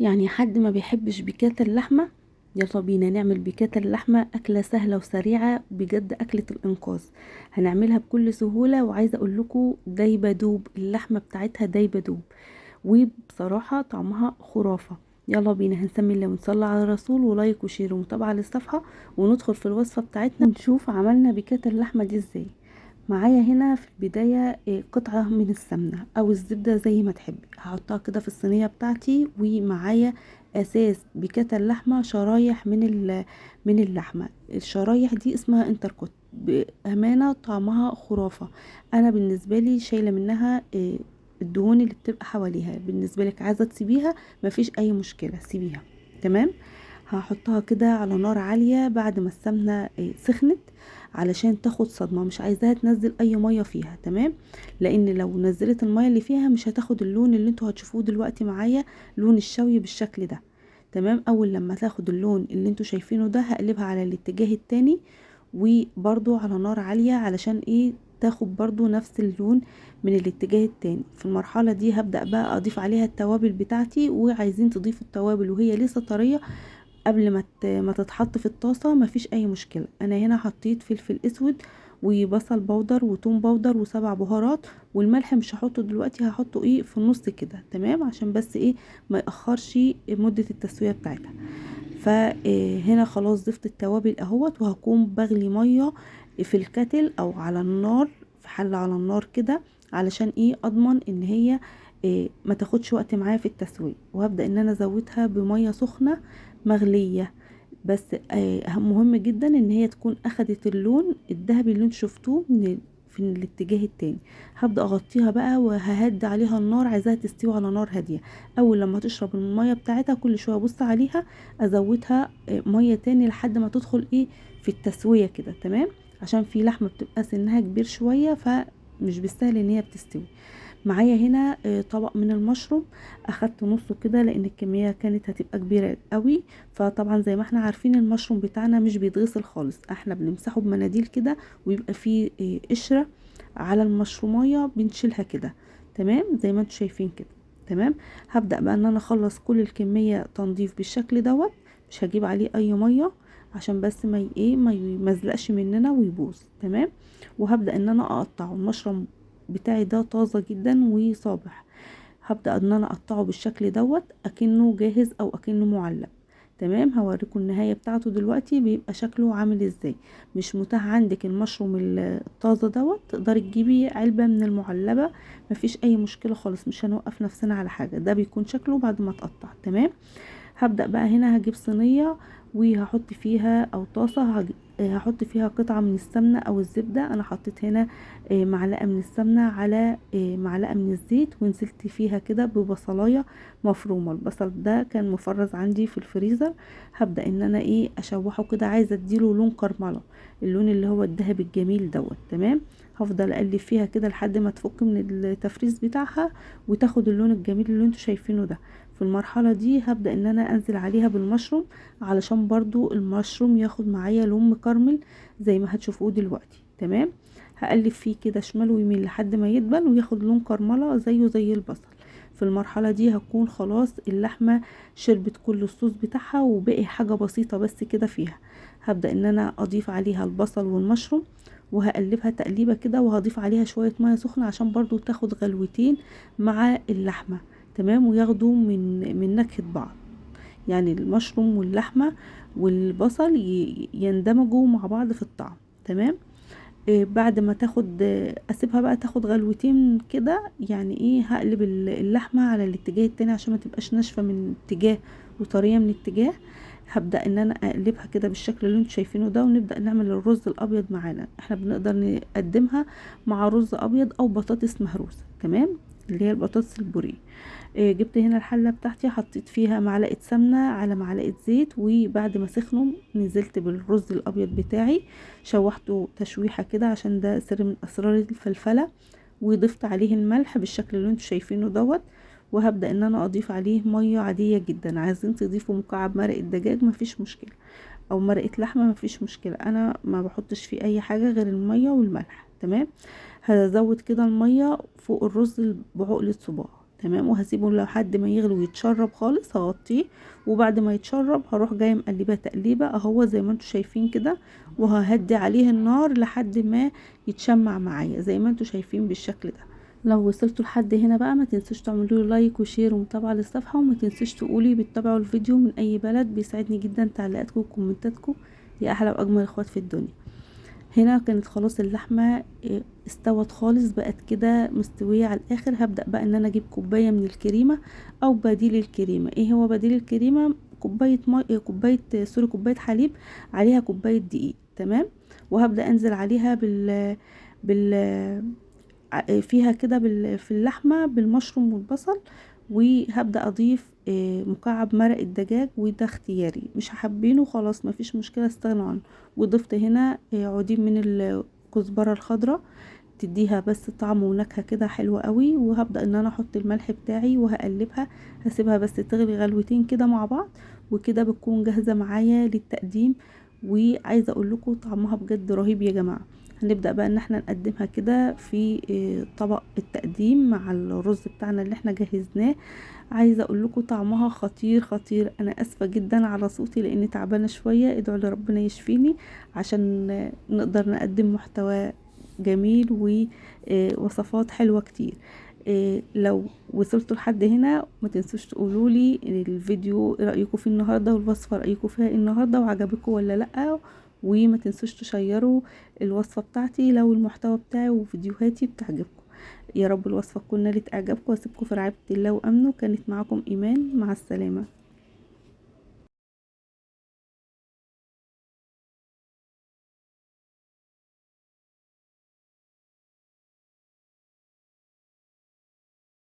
يعني حد ما بيحبش بيكات اللحمة؟ يلا بينا نعمل بيكات اللحمة، أكلة سهلة وسريعة بجد، أكلة الإنقاذ. هنعملها بكل سهولة، وعايزة أقول لكم دايبة دوب، اللحمة بتاعتها دايبة دوب، وبصراحة طعمها خرافة. يلا بينا هنسمي الله ونصلي على الرسول، و like و share ومتابعة للصفحة، وندخل في الوصفة بتاعتنا ونشوف عملنا بيكات اللحمة دي ازاي. معايا هنا في البداية قطعة من السمنة أو الزبدة زي ما تحبي، هحطها كده في الصينية بتاعتي. ومعايا أساس بيكات اللحمة شرايح من اللحمة، الشرايح دي اسمها انتركوت، بأمانة طعمها خرافة. أنا بالنسبة لي شايلة منها الدهون اللي بتبقى حواليها، بالنسبة لك عايزة تسيبيها مفيش أي مشكلة، سيبيها. تمام، هحطها كده على نار عالية بعد ما السمنة سخنت علشان تاخد صدمة، مش عايزاها تنزل اي مية فيها. تمام، لان لو نزلت المية اللي فيها مش هتاخد اللون اللي انتوا هتشوفوه دلوقتي معايا، لون الشوي بالشكل ده. تمام، اول لما تاخد اللون اللي انتوا شايفينه ده هقلبها على الاتجاه التاني، وبرضو على نار عالية علشان ايه تاخد برضو نفس اللون من الاتجاه التاني. في المرحلة دي هبدأ بقى اضيف عليها التوابل بتاعتي، وعايزين تضيفوا التوابل وهي لسه طرية قبل ما تتحط في الطاسة مفيش اي مشكلة. انا هنا حطيت فلفل اسود وبصل بودر وتوم بودر وسبع بهارات، والملح مش هحطه دلوقتي، هحطه ايه في النص كده. تمام، عشان بس ايه ما يأخرش مدة التسوية بتاعتها. فهنا خلاص ضفت التوابل اهوت، وهكون بغلي مية في الكتل او على النار، في حلة على النار كده، علشان ايه اضمن ان هي إيه ما تاخدش وقت معايا في التسوية. وهبدأ ان انا ازودها بمية سخنة مغلية، بس مهم جدا ان هي تكون اخدت اللون الذهبي اللي انتوا شفتوه في الاتجاه التاني. هبدأ اغطيها بقى وههدي عليها النار، عايزاها تستوي على نار هادية. اول لما تشرب المية بتاعتها كل شوية ابص عليها ازودها مية تاني لحد ما تدخل ايه في التسوية كده. تمام، عشان في لحمة بتبقى سنها كبير شوية فمش بالسهل ان هي بتستوي. معايا هنا طبق من المشروم، اخدت نصه كده لان الكمية كانت هتبقى كبيرة قوي. فطبعا زي ما احنا عارفين المشروم بتاعنا مش بيتغسل خالص، احنا بنمسحه بمناديل كده ويبقى فيه قشرة على المشرومية بنشيلها كده. تمام، زي ما انتم شايفين كده. تمام، هبدأ بقى ان انا اخلص كل الكمية تنظيف بالشكل دوت، مش هجيب عليه اي مية عشان بس ما يمزلقش مننا ويبوظ. تمام، وهبدأ ان انا اقطعه. المشروم بتاعي ده طازة جدا وصابح، هبدأ ان انا اقطعه بالشكل دوت اكنه جاهز او اكنه معلب. تمام، هوريكم النهاية بتاعته دلوقتي بيبقى شكله عامل ازاي. مش متاح عندك المشروم الطازة دوت تقدري تجيبي علبة من المعلبة، مفيش اي مشكلة خالص، مش هنوقف نفسنا على حاجة. ده بيكون شكله بعد ما اتقطع. تمام، هبدأ بقى هنا هجيب صينية وهحط فيها او طاسة، هحط فيها قطعة من السمنة او الزبدة. انا حطيت هنا معلقة من السمنة على معلقة من الزيت، ونزلت فيها كده ببصلاية مفرومة. البصل ده كان مفرز عندي في الفريزر. هبدأ ان انا ايه اشوحه كده، عايزة اديله لون كرملة، اللون اللي هو الذهبي الجميل دوت. تمام، هفضل اقلب فيها كده لحد ما تفك من التفريز بتاعها وتاخد اللون الجميل اللي انتوا شايفينه ده. في المرحلة دي هبدأ ان انا انزل عليها بالمشروم علشان برضو المشروم ياخد معايا لون مكرمل زي ما هتشوفوه دلوقتي. تمام، هقلب فيه كده شمال ويمين لحد ما يدبل وياخد لون كرملة زيه زي البصل. في المرحلة دي هتكون خلاص اللحمة شربت كل الصوص بتاعها وبقي حاجة بسيطة بس كده فيها. هبدأ ان انا اضيف عليها البصل والمشروم وهقلبها تقليبة كده، وهضيف عليها شوية مية سخنة عشان برضو تاخد غلوتين مع اللحمة. تمام، وياخدوا من نكهة بعض، يعني المشروم واللحمة والبصل يندمجوا مع بعض في الطعم. تمام، بعد ما تاخد، اسيبها بقى تاخد غلوتين كده، يعني ايه هقلب اللحمة على الاتجاه التاني عشان ما تبقاش ناشفة من اتجاه وطرية من اتجاه. هبدأ ان انا اقلبها كده بالشكل اللي انتوا شايفينه ده، ونبدأ نعمل الرز الابيض معانا. احنا بنقدر نقدمها مع رز ابيض او بطاطس مهروسة. تمام، اللي هي البطاطس البوريه. جبت هنا الحلة بتاعتي، حطيت فيها معلقة سمنة على معلقة زيت، وبعد ما سخنوا نزلت بالرز الابيض بتاعي، شوحته تشويحة كده عشان ده سر من اسرار الفلفلة، وضفت عليه الملح بالشكل اللي انتوا شايفينه دوت. وهبدأ ان انا اضيف عليه مية عادية جدا، عايزين تضيفوا مكعب مرق الدجاج مفيش مشكلة، او مرقة لحمة مفيش مشكلة، انا ما بحطش فيه اي حاجة غير المية والملح. تمام، هزود كده المية فوق الرز بعقلة صباع. تمام. وهسيبه لحد ما يغلي ويتشرب خالص، هغطيه، وبعد ما يتشرب هروح جاية مقلباه تقليبه اهو زي ما انتم شايفين كده، وههدي عليه النار لحد ما يتشمع معايا زي ما انتم شايفين بالشكل ده. لو وصلتوا لحد هنا بقى ما تنسوش تعملوا لي like و share ومتابعة للصفحه، وما تنسوش تقولي بتتابعوا الفيديو من اي بلد، بيسعدني جدا تعليقاتكم وكومنتاتكم يا احلى واجمل اخوات في الدنيا. هنا كانت خلاص اللحمة استوت خالص، بقت كده مستوية على الاخر. هبدا بقى ان انا اجيب كوباية من الكريمة او بديل الكريمة. ايه هو بديل الكريمة؟ كوباية مي، كوباية sorry، كوباية حليب عليها كوباية دقيق، تمام. وهبدا انزل عليها بال بال فيها كده في اللحمة بالمشروم والبصل، وهبدا اضيف مكعب مرق الدجاج، وده اختياري، مش حابينه خلاص مفيش مشكلة استغنوا عنه. وضفت هنا عودين من الكزبره الخضراء تديها بس طعم ونكهه كده حلوة قوي. وهبدا ان انا احط الملح بتاعي وهقلبها، هسيبها بس تغلي غلوتين كده مع بعض، وكده بتكون جاهزة معايا للتقديم. وعايزه اقول لكم طعمها بجد رهيب يا جماعة. هنبدأ بقى ان احنا نقدمها كده في طبق التقديم مع الرز بتاعنا اللي احنا جهزناه. عايزه اقول لكم طعمها خطير خطير. انا اسفه جدا على صوتي لاني تعبانة شوية، ادعوا لي ربنا يشفيني عشان نقدر نقدم محتوى جميل ووصفات حلوة كتير. لو وصلتوا لحد هنا ما تنسوش تقولوا لي الفيديو رايكم فيه النهارده، والوصفه رايكم فيها النهارده، وعجبكم ولا لا. وما تنسوش تشيروا الوصفة بتاعتي لو المحتوى بتاعي وفيديوهاتي بتعجبكم. يا رب الوصفة تكون نالت اعجابكم، واسيبكم في رعاية الله وامنه. كانت معكم ايمان، مع السلامة.